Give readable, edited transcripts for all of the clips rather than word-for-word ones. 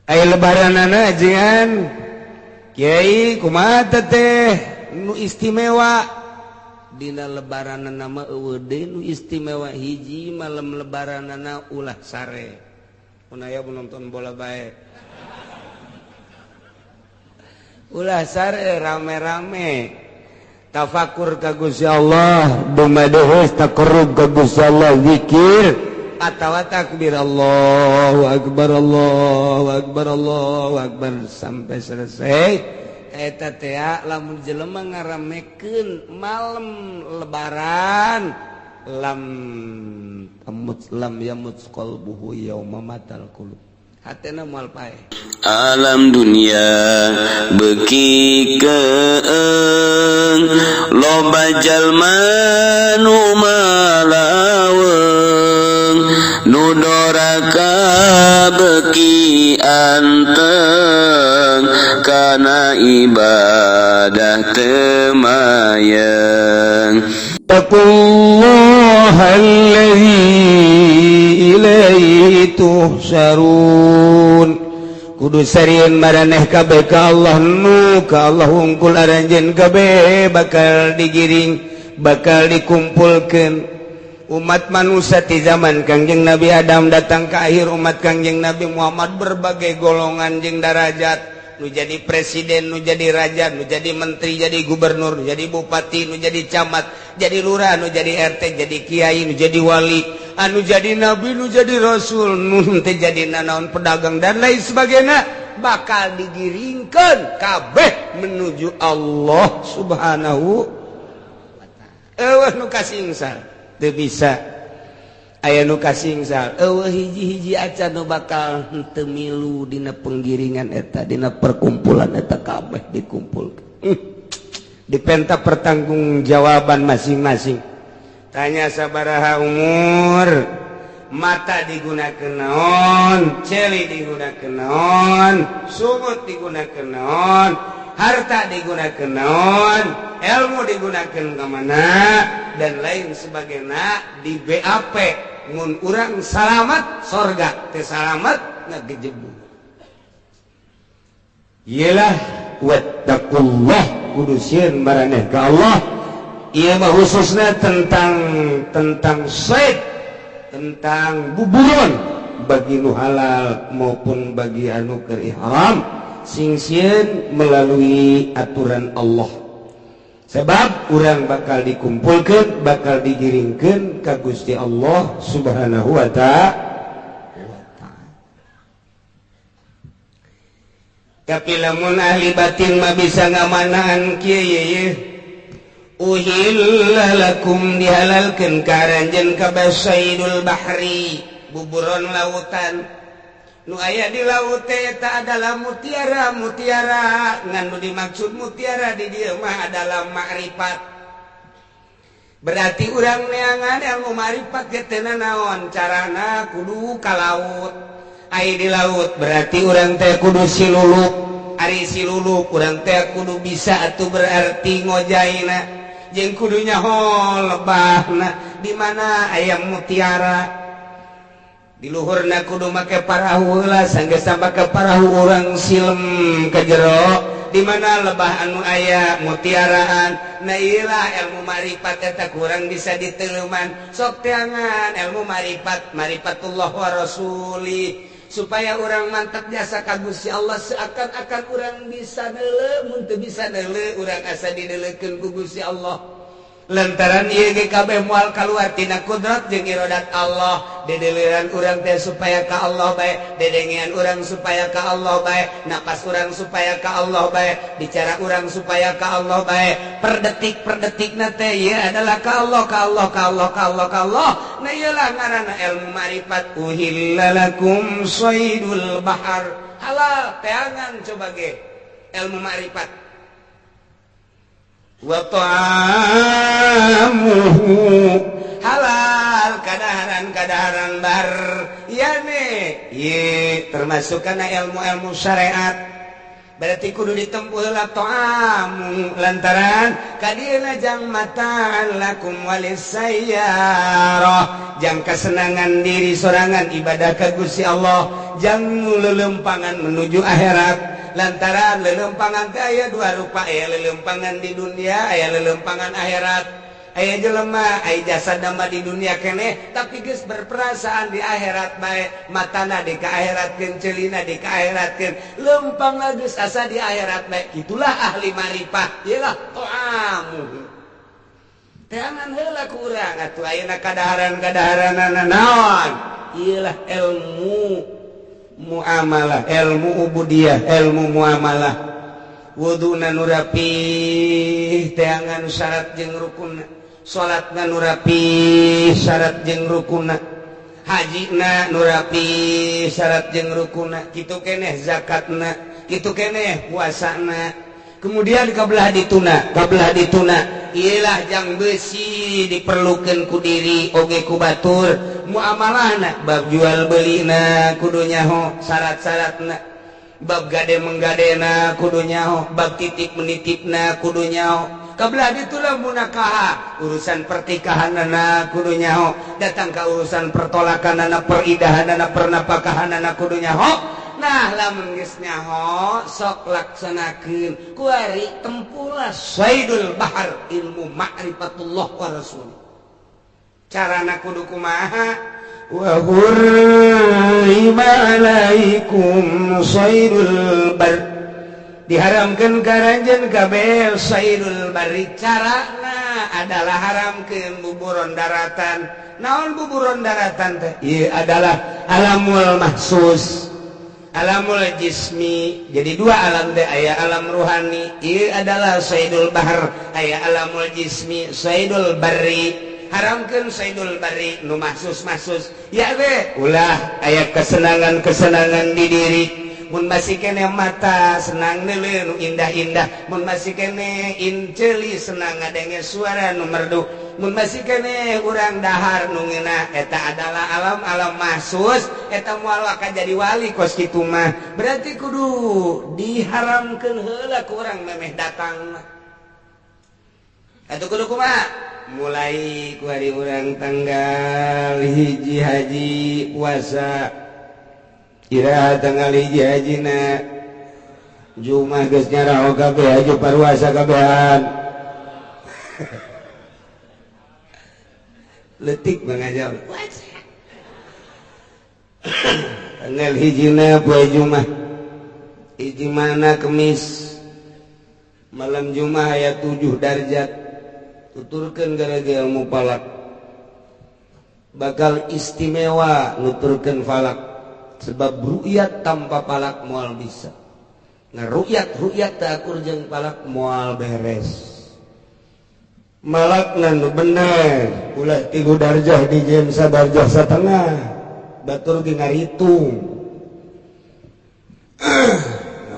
Aya lebaranana ajengan Kiai, kumaha teh nu istimewa dina lebaran? Nama euweuh nu istimewa. Hiji, malam lebaranana ulah sare. Mun aya menonton bola bae, ulah sare, rame-rame tafakur ka Gusti Allah, dumadeus taqarrub ka Gusti Allah, zikir atau takbir, Allahu akbar, Allahu akbar, Allahu akbar, sampai selesai. Eta teh lamun jelema ngaramekeun malam lebaran, lam tamut lam yamut qalbuhu yauma matal qulub, hatena moal paeh. Alam dunia beki keeng, loba jalma nu malaweng, nu doraka beki anteng, kana ibadah teu mayeng. Taqullaha alladzi ilaihi tuhsyarun. Kudu sarieun maraneh kabeh ka Allah, nu ka Allah wungkul aranjeun kabeh bakal digiring, bakal dikumpulkeun. Umat manusia di zaman Kangjeng Nabi Adam datang ke akhir umat Kangjeng Nabi Muhammad, berbagai golongan jeung darajat, nu jadi presiden, nu jadi raja, nu jadi menteri, jadi gubernur, nu jadi bupati, nu jadi camat, jadi lurah, nu jadi RT, jadi kiai, nu jadi wali, anu jadi nabi, nu jadi rasul, nu teu jadi nanaon, pedagang dan lain sebagainya, bakal digiringkan kabeh menuju Allah Subhanahu wa ta'ala. Euweuh nu kasingsal, teu bisa aya nu kasingsal. Euweuh hiji-hiji acan nu bakal henteu milu dina penggiringan eta, dina perkumpulan eta. Kabeh dikumpulkeun, dipenta pertanggungjawaban masing-masing. Tanya sabaraha umur, mata digunakan naon, celi digunakan naon, sungut digunakan naon, harta digunakan naon, ilmu digunakan kemana, dan lain sebagainya. Di BAP, mun urang salamat sorga, teu salamat ngagejebu. Iyalah, wattaqullah, kudu sieun maraneh ka Allah. Ieu mah khususnya tentang tentang said, tentang buburon, bagi nu halal maupun bagi anu keur ihram, sing sieun melalui aturan Allah, sebab urang bakal dikumpulkan, bakal digiringkan ka Gusti Allah Subhanahu wa ta'ala. Tapi lamun ahli batin mah bisa ngamanaan kieu ye. Uhilla lakum, dihalalkeun ka aranjeun kabeh, saidul bahri, buburon lautan. Nu aya di laut teh eta adalah mutiara. Mutiara ngan nu dimaksud mutiara di dieu mah adalah makrifat. Berarti urang neangan ilmu makrifat ge teu naon carana, kudu ka laut. Ai di laut berarti urang teh kudu siluluk. Ari siluluk, urang teh kudu bisa atuh, berarti ngojaina jeung kudu nyaho lebahna di mana aya mutiara. Di luhurna kudu make parahu lah. Sanggeus make parahu, urang silem ke jero, di mana lebah anu aya mutiaraan. Nah, iyalah ilmu marifat eta kurang bisa diteleuman. Sok teangan ilmu marifat, marifatullah wa rasuli, supaya orang mantap jasa ka Gusti Allah. Seakan-akan orang bisa neule, mun teu bisa neule, urang asa dineulekeun ku Gusti Allah, lantaran ieu ge kabeh moal kaluar tina kudrat jeung iradat Allah. Dedeleran urang teh supaya ka Allah bae, dedengean urang supaya ka Allah bae, napas urang supaya ka Allah bae, bicara urang supaya ka Allah bae, per detik per detikna teh ieu adalah ka Allah, ka Allah, ka Allah, ka Allah, ka Allah. Nah, ieulah ngaranna ilmu marifat. Uhilla lakum saydul bahar, halal teangan coba ge ilmu marifat. Wa ta'amuhu, halal kadaharan kadaharan bar ya nih ye, termasuk karena ilmu-ilmu syariat. Berarti kudu ditempuh heula ta'amu lantaran kadieuna jang mataan lakum walisayyarah, jang kesenangan diri sorangan ibadah ka Gusti Allah, jang lelempangan menuju akhirat. Lantaran lelempangan teh aya dua rupa, aya lelempangan di dunia, aya lelempangan akhirat. Aya jelema aya jasa dama di dunia keneh tapi geus berperasaan di akhirat bae, matana di ka akhiratkeun, ceulina di ka akhiratkeun, lempangna geus asa di akhirat bae. Itulah ahli marifah, iyalah ta'amu. Teangan heula ku urang atuh ayeuna kadaharan-kadaharanana naon? Iyalah ilmu muamalah, ilmu ubudiyah, ilmu muamalah. Wuduna nu rapih, teangan syarat jeung rukunna. Salatna nu rapih, syarat jeung rukunna. Hajina nu rapih, syarat jeung rukunna. Kitu keneh zakatna, kitu keneh puasana. Kemudian kabelah dituna, kabelah dituna. Iyalah jang besi diperlukan ku diri oge ku batur. Muamalahna bab jual belina kudu nyaho syarat-syaratna, bab gade menggadena kudu nyaho, bab titip menitipna kudu nyaho. Kabelah ditulah munakaha, urusan pertikahanana kudu nyaho, datang ka urusan pertolakanana, peridahanana, pernapakahanana kudu nyaho. Nah lamun geus nyaho sok laksanakeun kuari tempulah saidul bahar ilmu ma'rifatullah wa rasul. Carana kudu kumaha? Wa hurrima alaikum saidul bar, diharamkeun ka ranjeun kabeh saidul barri. Carana adalah haramkeun buburon daratan. Naon buburon daratan teh? Ieu adalah alamul mahsus, alamul jismi. Jadi dua alam teh, aya alam ruhani, ieu adalah saidul bahar, aya alamul jismi saidul barri. Haramkeun saidul barri nu mahsus-mahsus ya be ulah aya kesenangan-kesenangan di diri. Mun masih kene mata senang neuleuh nu indah-indah, mun masih kene inceuli senang ngadenge suara nu merdu, mun masih kene urang dahar nu ngeunah, eta adalah alam-alam mahsus. Eta moal akan jadi wali kos kitu mah. Berarti kudu diharamkeun heula ku urang memeh datang mah. Atuh kudu kumaha? Mulai ku hari urang tanggal 1 haji puasa, iraha tanggal 1 hajina Jumat geus nyaraho kabeh haji paruasa kabehan. Letik mangajal. Tanggal 1 poe Jumat, hiji mana Kemis, malam Jumat aya 7 darjat. Tuturkeun gara-gara ilmu falak bakal istimewa nuturkeun falak, sebab ru'yat tanpa falak moal bisa. Nah ru'yat teu akur jeung falak moal beres. Malakna nu bener ulah 3 darjah di jeung sadarjah satengah, batur ge ngaritung.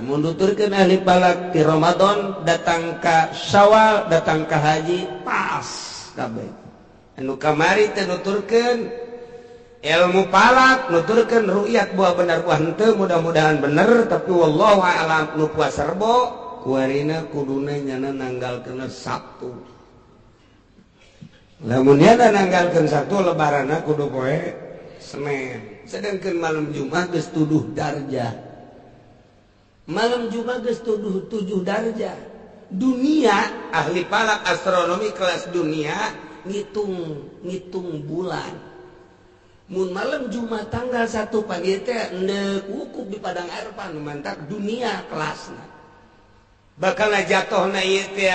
Namun nuturkeun ahli falak di Ramadan datang ka Syawal, datang ka haji pas kabeh. Anu kamari teh nuturkeun ilmu falak, nuturkeun ru'yat buah bener buah henteu, mudah-mudahan bener tapi wallahu a'lam. Nu puasa Rebo kuarina kuduna nyana nanggalkeun Sabtu. Lamun nyana nanggalkeun Sabtu lebaranna kudu poe Senin. Sedangkan malam Jumat geus tuduh darjah. Malam Jumat geus tuduh 7 darjah. Dunia ahli falak astronomi kelas dunia ngitung bulan. Mun malam Jumat tanggal 1 pagi teh endek wukuf di Padang Arfah nu mantak dunia kelasna. Bakal jatuhna ieu teh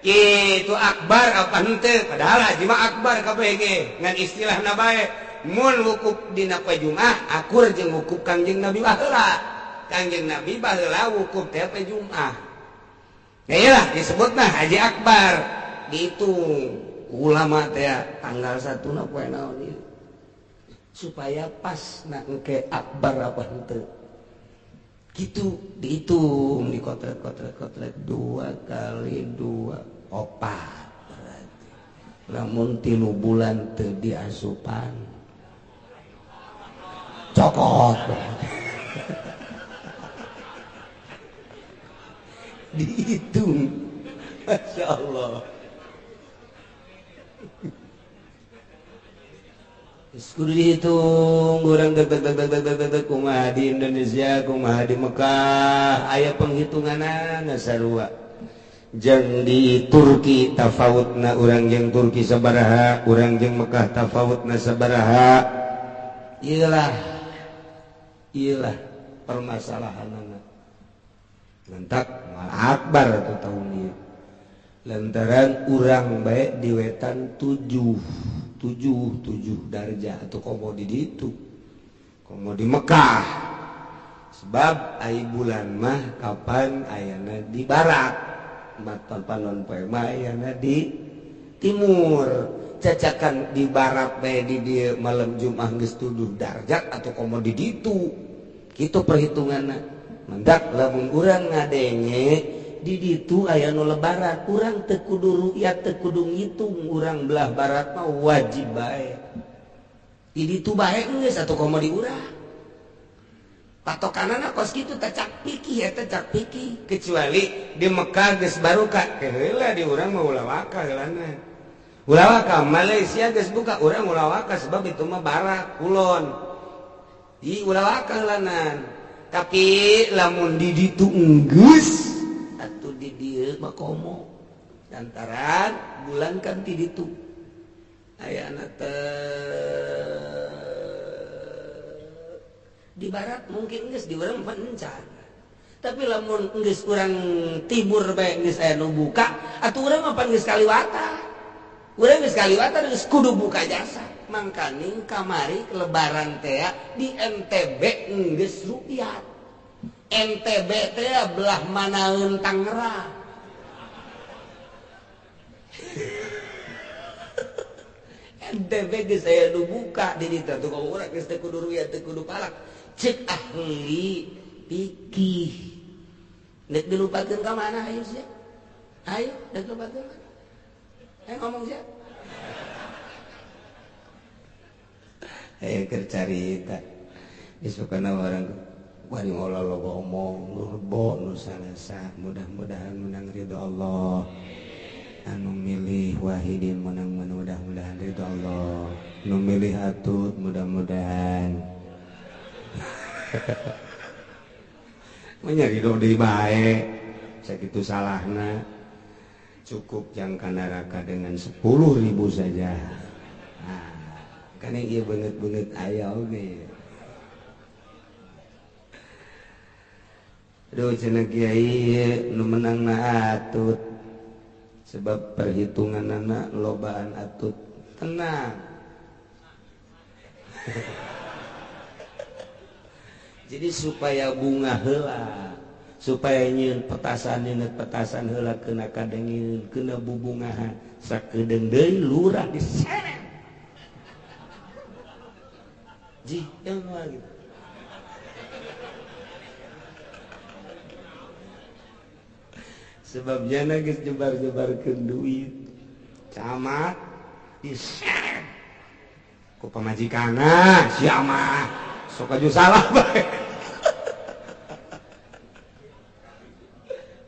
itu akbar apa henteu, padahal haji mah akbar kabeh ge ngan istilahna bae. Mun wukuf dina poe Jumat akur jeung wukuf Kangjeng Nabi baheula. Kangjeng Nabi baheula wukuf teh poe Jumat. Ya iyalah disebutna haji akbar. Dihitung ulama teh tanggal 1 na poe naon ieu supaya pas na engke akbar apa henteu. Gitu dihitung di kotret-kotret-kotret 2 kali 2 4 berarti. Lamun 3 bulan teu diasupan cokot. Dihitung. Masya Allah. Kudu dihitung urang kumaha di Indonesia, kumaha di Mekah, aya penghitunganana sarua. Jeung di Turki tafawutna urang jeung Turki sabaraha, urang jeung Mekah tafawutna sabaraha. Iyalah. Iyalah permasalahanana. Lantak moal akbar atuh taun ieu. Lantaran urang bae di wetan 7 darjah atau komo di ditu, komo di Mekah. Sebab ai bulan mah kapan ayana di barat, matan panon poe mah ayana di timur. Cacakan di barat bae di dieu malam Jumat geus 7 darjat atau komo di ditu. Kitu perhitunganna. Mendak lamun urang ngadenge di ditu aya nu lebaran, urang teu kudu ru'yat, teu kudu ngitung, urang belah barat mah wajib bae. Di ditu bae geus atuh komo di urang. Patokanana kos kitu teh cak pikih eta cak pikih, kecuali di Mekah geus baruka, heula di urang mah ulah waka heulana. Ulah waka Malaysia geus buka, urang ulah waka sebab itu mah barat kulon. Di ulah waka heulanan. Tapi lamun di ditu enggeus atuh di dieu mah komo lantaran bulan kan ti ditu ayana teh di barat mungkin geus di urang pencar, tapi lamun geus urang timur bae geus aya nu buka atuh urang mah pan geus kaliwata, urang geus kaliwata geus kudu buka jasa. Mangkaning kamari lebaran teh di NTB geus rupiah. NTB teh belah manaeun Tangerang. NTB geus aya nu buka di ditu atuh ka urang geus teu kudu ruya teu kudu palak. Cek ahli fikih. Nek dilupakeun ka mana ayo sia? Ayo nek dilupakeun mana? Ayo ngomong sia. Ayo keur carita. Disukana orang bari ngolah loba omong nurbo nu salasa, mudah-mudahan menang ridho Allah. Anu milih Wahidin menang mudah-mudahan ridho Allah. Nu milih Atut mudah-mudahan menyari ridho deui bae. Sakitu salahna. Cukup jangka neraka dengan 10.000 saja. Nah, kan ieu beungeut-beungeut aya oge. Aduh cenah kiai nu menangna Atut. Sebab perhitunganana lobaan Atut. Tenang. Jadi supaya bunga heula, supaya nyieun petasan nyeun petasan heula kena kadengin, kena bubungahan, sakedeung deui lurah diseret. Jih, yang gitu. Sebabnya geus nyebar-nyebarkeun duit. Camat diseret ku pamajikanna, sia mah sok aju salah bae.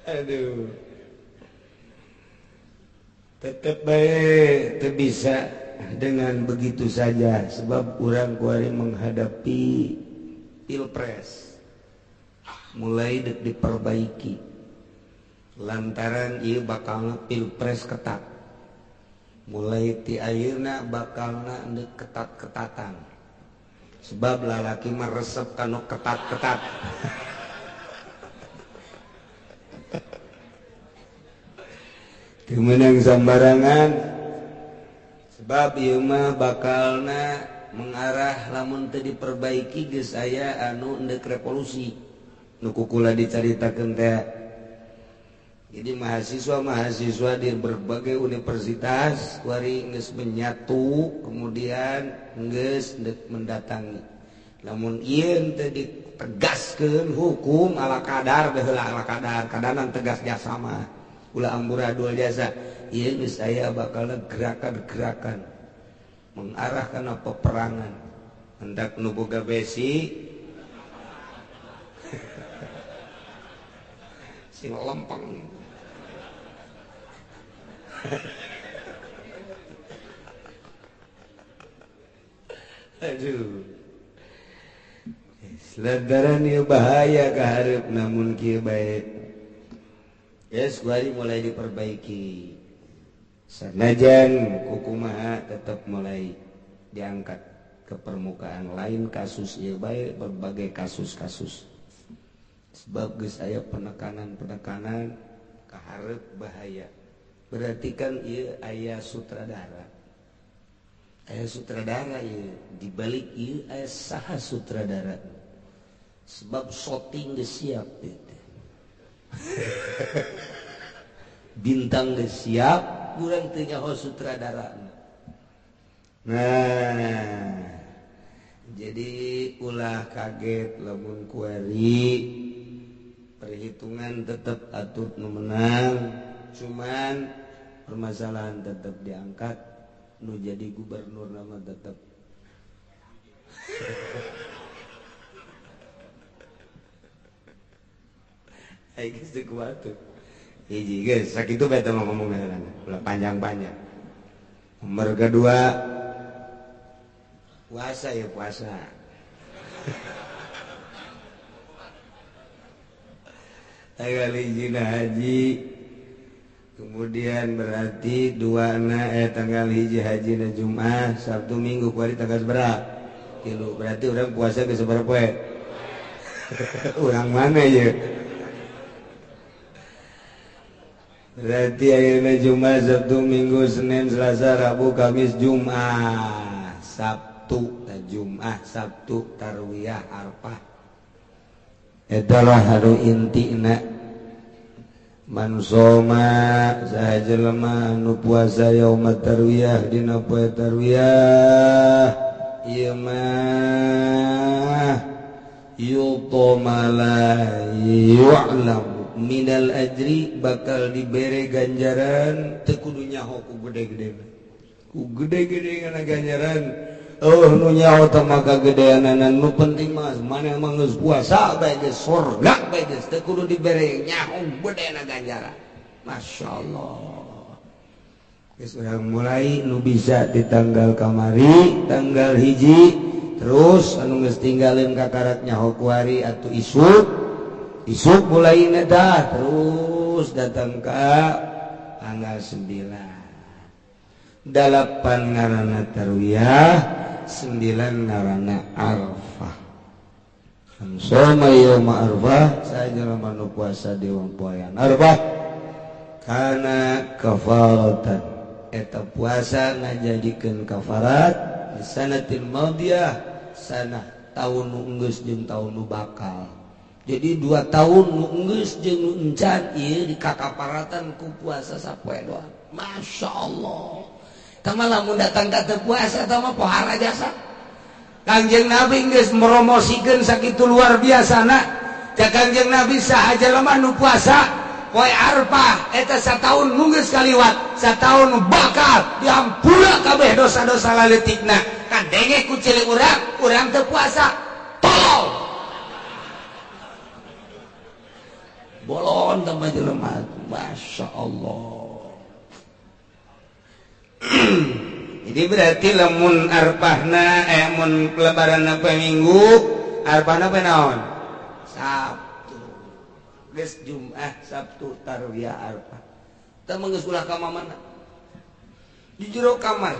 Aduh. Tetep bae teu bisa dengan begitu saja sebab urang kuari menghadapi pilpres. Mulai dek diperbaiki. Lantaran ieu bakalna pilpres ketat. Mulai ti ayeuna bakalna deuk ketat-ketatan. Sebab lalaki mah resep kanu ketat-ketat. Teu meunang sambarangan. Sebab ieu mah bakalna mengarah lamun teu diperbaiki geus aya anu deuk revolusi. Nu kukula dicaritakeun teh. Jadi mahasiswa-mahasiswa di berbagai universitas kuari geus menyatu kemudian geus mendatangi. Lamun ieu teu ditegaskeun hukum ala kadar baheula ala kadar, kadanan tegas jasa mah. Ulah amburadul jasa. Ieu geus aya bakal gerakan-gerakan mengarah kana peperangan. Hendak nu boga besi Sing lempeng. Aduh. Lantaran ieu bahaya kaharep namun kieu bae. Yes, kuari mulai diperbaiki. Sanajan kukumaha tetap mulai diangkat ke permukaan, lain kasus ieu bae, berbagai kasus-kasus. Sebab geus aya penekanan-penekanan kaharep bahaya. Berarti kan ieu aya sutradara. Aya sutradara ieu, dibalik ieu aya saha sutradara. Sebab shooting geus siap gitu. Bintang geus siap, urang teu nyaho sutradara. Nah, jadi ulah kaget lamun kuari perhitungan tetap atut nu menang, cuman permasalahan tetap diangkat, nu jadi gubernur nama tetap. Ayo geus teu kuat. Hiji geus sakitu bae teh ngomong ulah panjang-panjang. Nomor kedua puasa ya puasa. Tanggal hiji haji, kemudian berarti dua na tanggal hiji haji na Jumat, Sabtu Minggu kuari tanggal seberapa? Tilu. Berarti orang puasa ke seberapa poe? Orang mana ya? Berarti akhirnya Jumat, Sabtu, Minggu, Senin, Selasa, Rabu, Kamis, Jumat, Sabtu, Jumat, Sabtu, Tarwiyah, Arfah. Adalah haru intina. Man soma saha jelema nu puasa yauma tarwiyah dina poe tarwiyah ieu mah yutama la yu'lam minal ajri, bakal dibere ganjaran teu kudu nyaho ku gede-gede, ku gede-gede kana ganjaran. Oh nu nyaho teh maka gedeanana, nu penting mah maneh mah geus puasa bae geus surga bae geus teu kudu dibere nyaho gedena ganjaran. Masyaallah. Geus urang mulai nu bisa di tanggal kamari tanggal hiji terus anu geus tinggalin kakarak nyaho kuari atuh isuk isuk mulai dah terus datang ke tanggal 9 8 ngaranna tarwiyah, 9 ngaranna Arfah. Soma yauma Arfah, sajelema nu puasa di poean Arfah kana kafaratan, eta puasa ngajadikeun kafarat di sanatil madiyah, sanah tahun nu enggeus jeung tahun nu bakal. Jadi 2 tahun nu enggeus jeung nu encan ieu dikakaparatan ku puasa sapoe doang. Masya Allah. Tama lamun datang ka teu puasa tama pohara jasa. Kangjeng Nabi geus meromosikeun sakitu luar biasana. Ca Kangjeng Nabi saha jelema nu puasa poe Arfah eta sataun nu geus kaliwat, sataun nu bakal diampura kabeh dosa-dosa laletikna. Kadenge ku cilik urang, urang teu puasa. Tolol. Bolon tambah jelema. Masya Allah. Jadi berarti lamun arpahna mun lebaranna poe Minggu, arpahna poe naon? Sabtu. Geus Jumat, Sabtu, Tarwiyah, Arfah. Teu mah geus ulah ka mamana. Di jero kamar.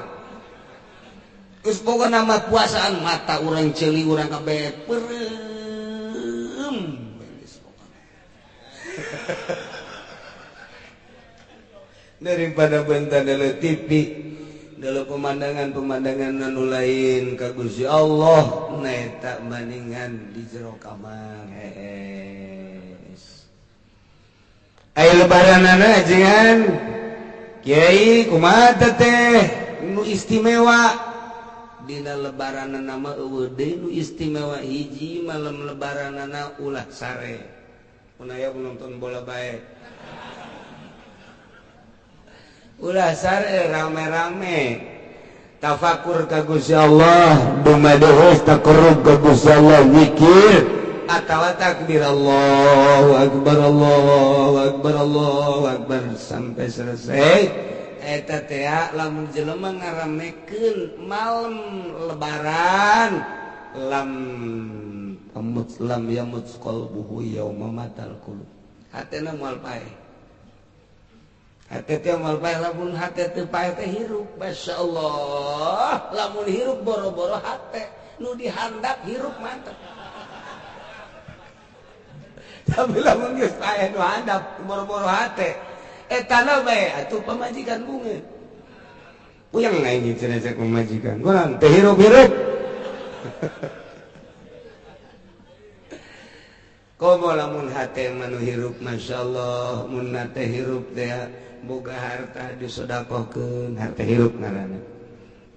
Geus pokona mah puasaan mata urang ceuli urang kabeh peureum. Geus pokona. Daripada bentah dalam TV, dalam pemandangan-pemandangan anu lain ka Gusti Allah, neta bandingan di jero kamar. Hees. Ai lebaranana jengan kiai kumaha teh nu istimewa dina lebaranana mah eueuh deui nu istimewa hiji malam lebaranana ulah sare. Mun aya nonton bola bae. Ulah sare rame-rame tafakur ka Gusti Allah, dumadeus taqarrub ka Gusti Allah, zikir atawa takbir Allahu akbar, Allahu akbar, Allahu akbar sampai selesai. Eta teh lamun jelema ngaramekeun malam lebaran, lam tamut lam yamut qalbuhu yauma matal qulub, hatena moal paeh. Hate teh moal paeh. Lamun hate teu paeh teh hirup, masyaallah. Lamun hirup boro-boro hate nu dihandap hirup, mantep. Tapi lamun geus paeh nu handap, boro-boro hate eta bae atuh pamajikan bunga puyeng aing cenah cek pamajikan kunaon teh hirup-hirup. Komo lamun hate mah nu hirup, masyaallah. Mun hate hirup teh boga harta disodakohkeun, hate hirup ngaranna.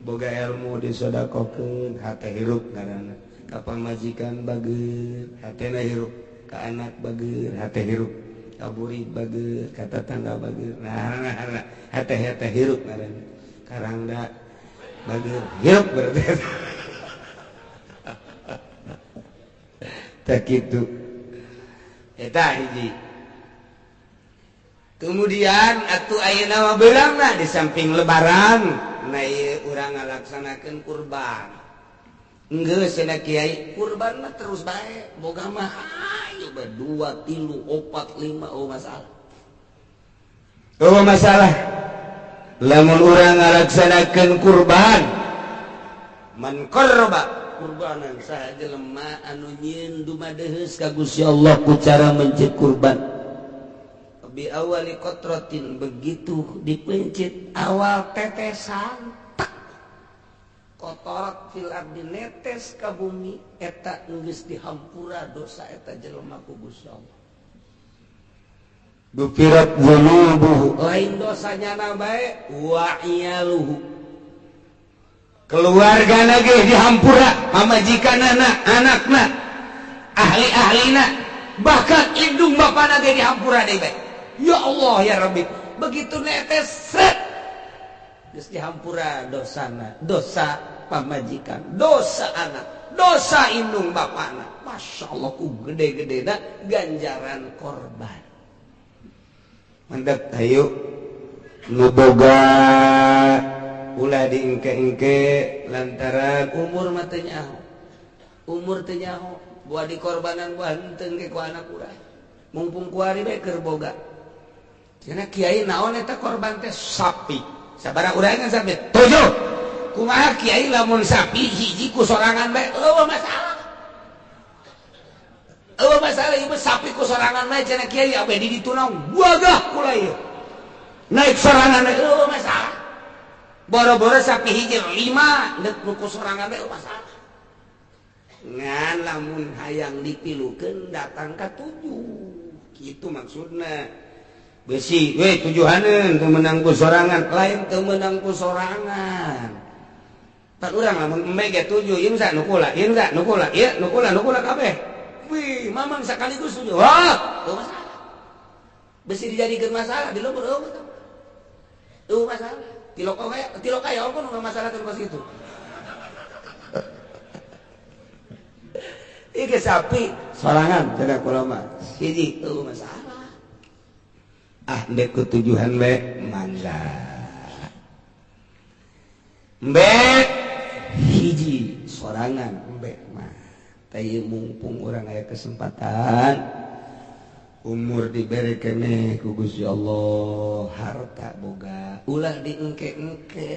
Boga ilmu disodakohkeun, hate hirup ngaranna. Ka pamajikan bager, hatena hirup. Ka anak bager, hate hirup. Ka burit bager, ka tatangga bager. Nah, hate hate hirup ngaranna. Karangda bager, hirup berarti. Tak kitu eta hiji. Kemudian atuh ayeuna mah beulangna di samping lebaran, nah ieu urang ngalaksanakeun kurban. Geus cenah kiai, kurban mah terus bae, boga mah ayo bae 2 3 4 5, oh masalah. Oh masalah. Lamun urang ngalaksanakeun kurban, man qarraba kurbanan, saha jelema anu nyieun dumadeheus ka Gusti Allah ku cara mencit kurban, bi awali qatratin, begitu dipencit awal tetesan tak kotorat fil ardi, netes ka bumi, eta geus dihampura dosa eta jelema ku Gusti Allah. Gufirat dzunubuhu, lain dosanya na bae, wa iyaluhu, keluarga lagi dihampura, pamajikanana, anakna, ahli-ahlina, bahkan indung bapana ge dihampura deui bae. Ya Allah ya Rabbi, begitu netes sret geus dihampura dosana, dosa pamajikan, dosa anak, dosa indung bapana. Masya Allah, ku gede-gedena ganjaran korban. Mantap, ayo nu boga ulah diengke-engke lantaran umur mah teu nyaho. Umur teu nyaho, buah dikorbanan buah henteu ge ku anak urang. Mumpung kuari bae keur boga. Cenah kiai naon eta korban teh sapi. Sabaraha urang kan sapi? 7. Kumaha kiai lamun sapi hiji ku sorangan bae eueuh masalah. Eueuh masalah ieu sapi ku sorangan bae cenah kiai abe di ditu naon wagah kula ieu. Naik sorangan bae eueuh masalah. Boro-boro sapi hiji 5 deuk nu ku sorangan bae masalah. Ngan lamun hayang dipilukeun datang ka 7. Kitu maksudna. Besi we tujuhaneun teu meunang ku sorangan, lain teu meunang ku sorangan. Pan urang lamun embe ge 7, ieu sa nu kula, ieu sa nu kula, ieu nu kula, nu kula kabeh. Wih, mamang sakaligus 7. Wah, teu masalah. Besi dijadikeun masalah di lembur eueuh. Eueuh masalah. Tilok tilok aya pun nggak masalah kan kos itu. Iki sapi sorangan cenah kula mah. Hiji eueuh masalah. Ah ndek kutujuhan bae mangga. Mbe hiji sorangan mbe mah. Teh mumpung urang aya kesempatan umur dibere keneh ku Gusti Allah, harta boga ulah diengke-engke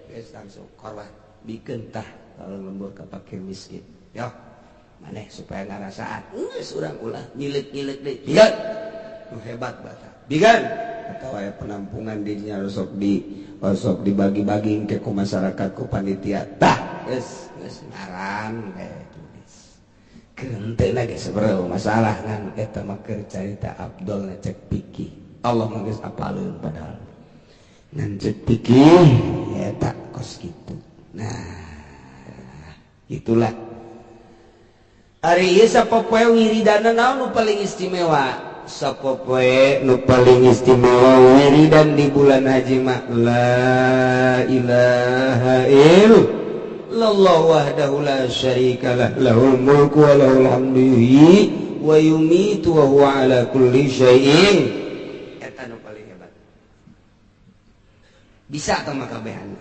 geus langsung korban bikeun tah kalau lembur ka fakir miskin yo maneh supaya ngarasaan geus urang ulah nyileuk-nyileuk deui bigan nu hebat bata bigan atau aya penampungan dinya sok di dibagi-bagi ke ku masyarakat ku panitia tah geus geus ngaran bae kerente lagi seberapa masalah ngan eta mah keur carita Abdul cek pikir Allah mah geus apaleun padahal ngan cek pikir eta kos kitu. Nah itulah ari ieu sapopoe wiridanna naon nu paling istimewa, sapopoe nu paling istimewa wiridan di bulan haji mah la ilaha illallah. illallah wahdahu la syarikalah lahul mulku wa lahul hamdu yuhyi wa yumitu wa huwa ala kulli syai'in. Eta nu paling hebat. Bisa tah mah kabehan.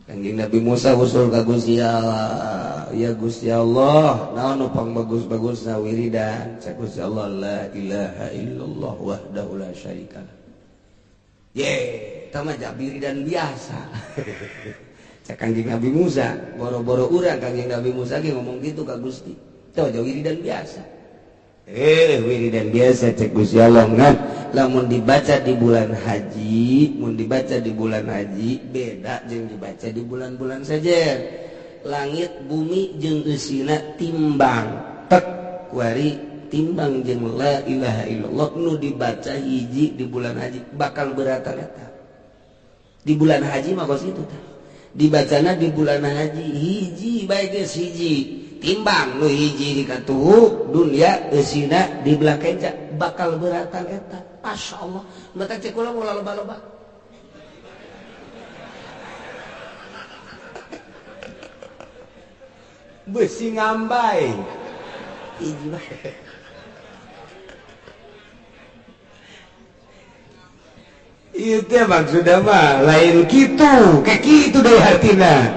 Kanjeng Nabi Musa usul ka Gusti Allah, ya Gusti Allah, naon nu pangbagus-bagusna wiridan? Cek Gusti Allah, la ilaha illallah wahdahu la syarikalah. Ye, eta mah wiridan biasa. Cek Kanjeng Nabi Musa, boro-boro urang Kanjeng Nabi Musa ge ngomong gitu ka Gusti. Teu wiridan biasa. Wiridan biasa cek Gusti Allah ngan lamun dibaca di bulan haji, mun dibaca di bulan haji beda jeung dibaca di bulan-bulan saja. Langit bumi jeung eusina timbang tek kuari timbang jeung la ilaha illallah nu dibaca hiji di bulan haji bakal beratan eta. Di bulan haji mah kos kitu tah. Dibacana di bulan haji hiji bae geus hiji. Timbang nu hiji di katuhu dunia eusina di belakang bakal beratan eta. Masya Allah, mata cek kula moal loba-loba. Besi ngambai. Hiji bae. Ieu teh maksudna mah lain kitu, kayak kitu deui hartina.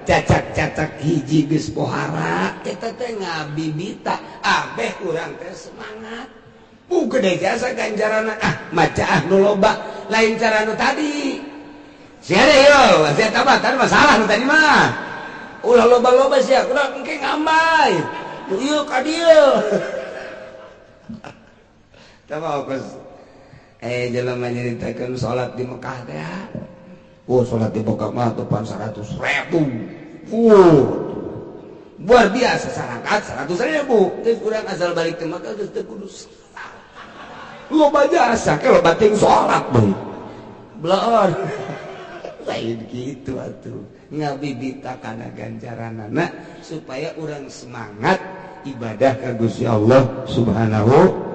Cacak-cacak hiji geus pohara eta teh ngabibita abeh urang teh semangat. Bu gede jasa ganjaranna ah maca ah nu loba lain cara nu tadi. Sia deh yo, sia tabatan masalah nu tadi mah. Ulah loba-loba sia kurang engke ngambai. Nu ieu ka dieu. Tah mah kos jelema nyaritakeun salat di Mekah teh. Oh, salat di Mekah mah tupan 100.000. Luar biasa sarakat 100.000. Geus urang asal balik ke Mekah geus teu kudu salat. Loba jasa ke loba ting salat deui. Bloon. Lain kitu atuh. Ngabibita kana ganjaranana supaya urang semangat ibadah ka Gusti Allah Subhanahu.